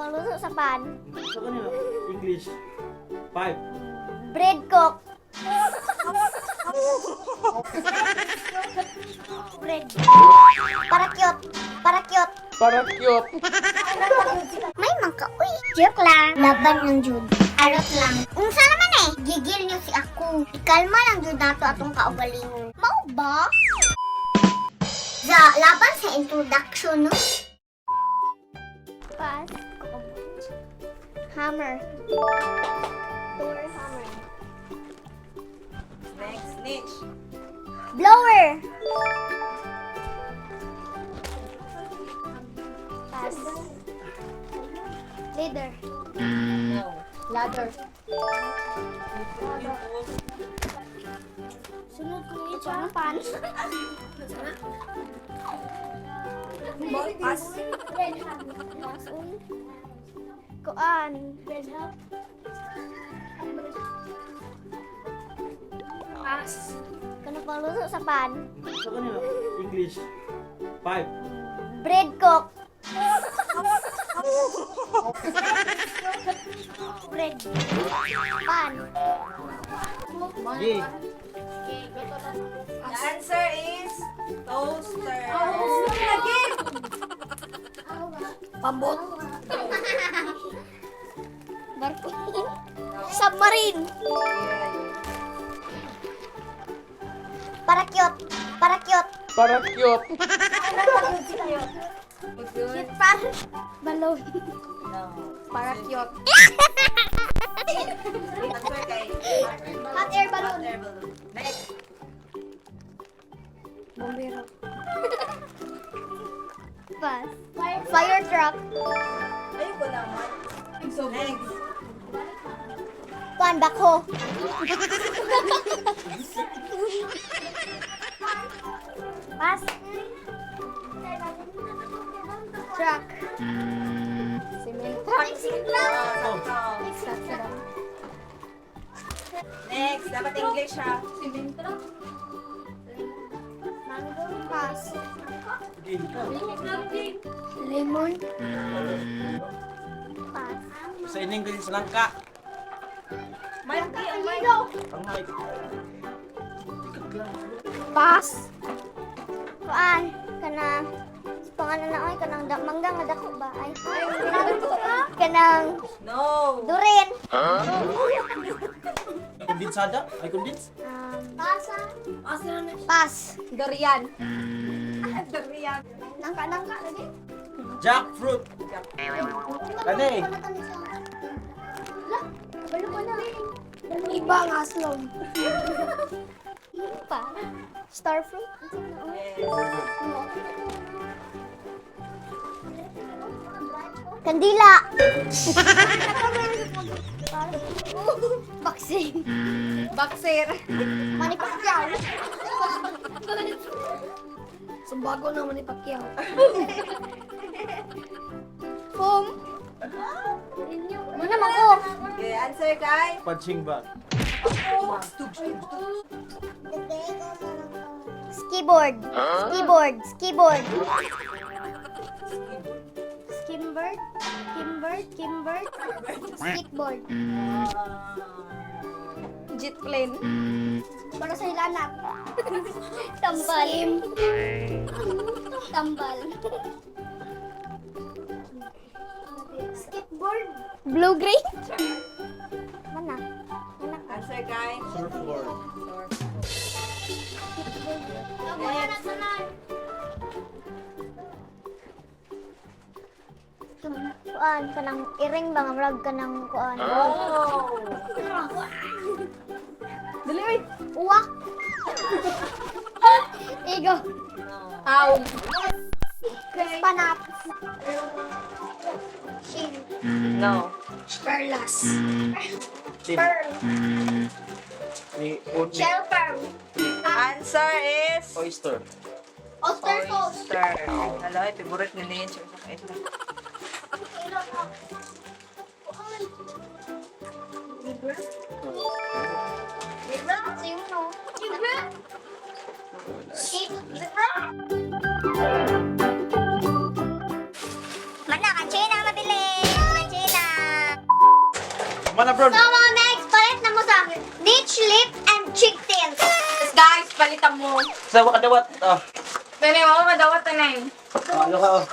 pangluto sa pan. Sa kanila, English. Five. Bread cook. Bread. Para cute. Para cute. Para cute. May mangka. Uy, joke lang. Laban lang jud. Arot lang. Unsa naman eh? Gigil niyo si ako. Ikalma lang jud nato atong kaugalingon. Mao ba? Sa laban sa introduction, no? Pass. Hammer. Thor hammer. Next, snitch. Blower. Pass. Leader. No. Ladder. Sunod ko ito ang pan. Pass. Red hat. Pass. Kuan. Red hat. Pass. Kano pangluto sa pan? Sa kanila, English. Five. Bread cook. Bread. Pan. G. The answer is toaster. Pambot. Barko. Submarine. Para cute. Para cute. Para cute. Cute par. Balloon. No. Para cute. Answer kay Hot air balloon. Hot air balloon. Next. Bombero. Pass. Fire truck. Ayoko naman. Next. Kuan bako. Pass. Truck. Cement truck. Oh, sakto. Next. Dapat English ha. Pass. G. Lemon. Pass. Sa English, langka. Mic, ang mic. Ang mic. Pass. Kuan kanang pangalan na oy kanang mangga nga dako ba ay kanang No. durin. Kondensada? Ay, kondens? Pass. Pass. Durian. Durian. Nangka nangka lagi. Jackfruit. Kani. Lah, balo ko na. Iba ang aslong. Pa. Starfruit. Yes. Kandila. Boxing. Boxer. Manny Pacquiao. Sumbago naman ni Pacquiao. Foam. Muna man ko. Okay, answer kay Punching bag. Skiboard. Skiboard. Skiboard. Skimbird. Kimbird. Kimbird. Skateboard. Jet plane. Para sa hilanat. Tambal. Tambal. Skateboard. Blue green. Mana? Mana? Answer kay Surfboard. Kuan kanang iring ba nga murag kanang kuan. Oh. Dali, oy. Uwak. Igo. No. Aw. Panap. Shin. No. Perlas. Tin. Ni, ni, Shell pearl. Answer is oyster. Oyster sauce. oyster. Hala, ay, favorite ni Ninch. Ito. Sino? Mana kan China mabili. Tama na, bro. So mga next, palit na mo sa niche lip and cheek tint. Guys, palitan mo. Sa wakadawat. Ah, Pwede mo, madawat na eh. Ano ka, oh.